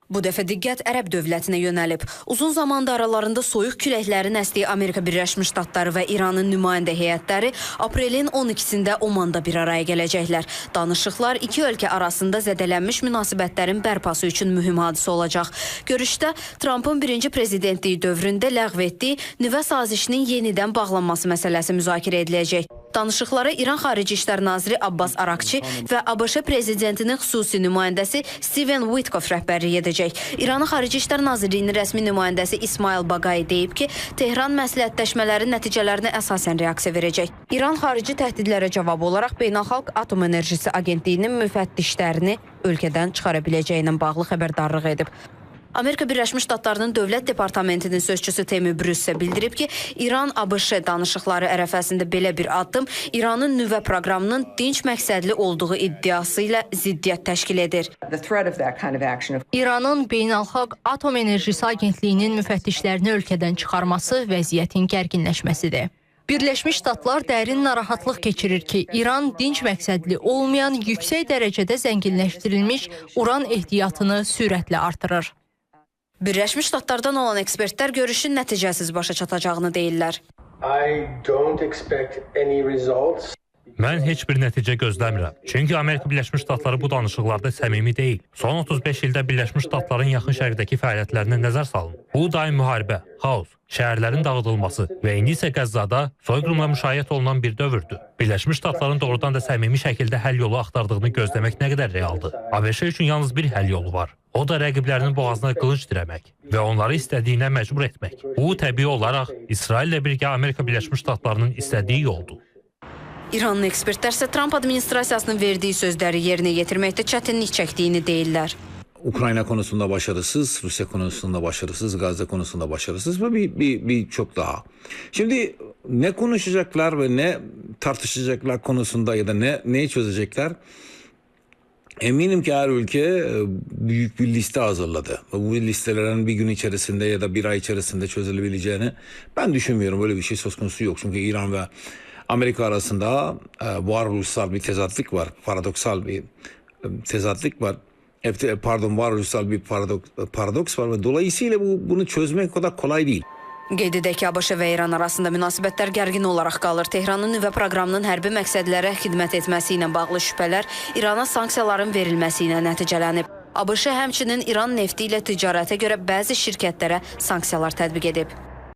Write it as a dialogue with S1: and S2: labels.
S1: Bu dəfə diqqət Ərəb dövlətinə yönəlib. Uzun zamandır aralarında soyuq küləklərin əsdiyi Amerika Birləşmiş Ştatları və İranın nümayəndə heyətləri aprelin 12-sində Omanda bir araya gələcəklər. Danışıqlar iki ölkə arasında zədələnmiş münasibətlərin bərpası üçün mühüm hadisə olacaq. Görüşdə Trampın birinci prezidentliyi dövründə ləğv etdiyi nüvə sazişinin yenidən bağlanması məsələsi müzakirə ediləcək. Danışıqlara İran Xarici İşlər Naziri Abbas Araqçı və ABŞ prezidentinin xüsusi nümayəndəsi Steven Witkoff rəhbərlik edəcək. İranın Xarici İşlər Nazirliyinin rəsmi nümayəndəsi İsmail Baqai deyib ki, Tehran məsləhətləşmələrin nəticələrinə əsasən reaksiya verəcək. İran xarici təhdidlərə cavab olaraq Beynəlxalq Atom Enerjisi Agentliyinin müfəttişlərini ölkədən çıxara biləcəyi ilə bağlı xəbərdarlıq edib. Amerika Birləşmiş Ştatlarının Dövlət Departamentinin sözçüsü Tammy Bruce bildirib ki, İran-ABŞ danışıqları ərəfəsində belə bir addım İranın nüvə proqramının dinc məqsədli olduğu iddiası ilə ziddiyyət təşkil edir.
S2: İranın Beynəlxalq Atom Enerjisi Agentliyinin müfəttişlərini ölkədən çıxarması vəziyyətin gərginləşməsidir. Birləşmiş Ştatlar dərin narahatlıq keçirir ki, İran dinc məqsədli olmayan yüksək dərəcədə zənginləşdirilmiş uran ehtiyatını sürətlə artırır.
S1: Birləşmiş Ştatlardan olan ekspertlər görüşün nəticəsiz başa çatacağını deyirlər.
S3: Mən heç bir nəticə gözləmirəm. Çünki Amerika Birləşmiş Ştatları bu danışıqlarda səmimi deyil. Son 35 ildə Birləşmiş Ştatların Yaxın Şərqdəki fəaliyyətlərinə nəzər salın. Bu daim müharibə, xaos, şəhərlərin dağıdılması və indi isə Qəzzada soyqırımla müşayiət olunan bir dövrdür. Birləşmiş Ştatların doğrudan da səmimi şəkildə həll yolu axtardığını gözləmək nə qədər realdır? ABŞ üçün yalnız bir həll yolu var. O da rəqiblərinin boğazına qılınc dirəmək və onları istədiyinə məcbur etmək. Bu, təbii olaraq İsraillə birgə Amerika Birləşmiş Ştatlarının istədiyi yoldur.
S1: İranlı ekspertlər isə Tramp administrasiyasının verdiyi sözləri yerinə yetirməkdə çətinlik çəkdiyini deyirlər.
S4: Ukrayna konusunda başarısız, Rusya konusunda başarısız, Gazze konusunda başarısız ve bir çok daha. Şimdi ne konuşacaklar ve ne tartışacaklar konusunda ya da neyi çözecekler? Eminim ki her ülke büyük bir liste hazırladı. Bu listelerin bir gün içerisinde ya da bir ay içerisinde çözülebileceğini ben düşünmüyorum. Böyle bir şey söz konusu yok. Çünkü İran ve Amerika arasında varoluşsal bir tezatlık var. Paradoksal bir tezatlık var. Pardon, varoluşsal bir paradoks var ve dolayısıyla bunu çözmek o kadar kolay değil.
S1: Qeyd edək ki, ABŞ və İran arasında münasibətlər gərgin olaraq qalır. Tehranın nüvə proqramının hərbi məqsədlərə xidmət etməsi ilə bağlı şübhələr İrana sanksiyaların verilməsi ilə nəticələnib. ABŞ həmçinin İran nefti ilə ticarətə görə bəzi şirkətlərə sanksiyalar tətbiq edib.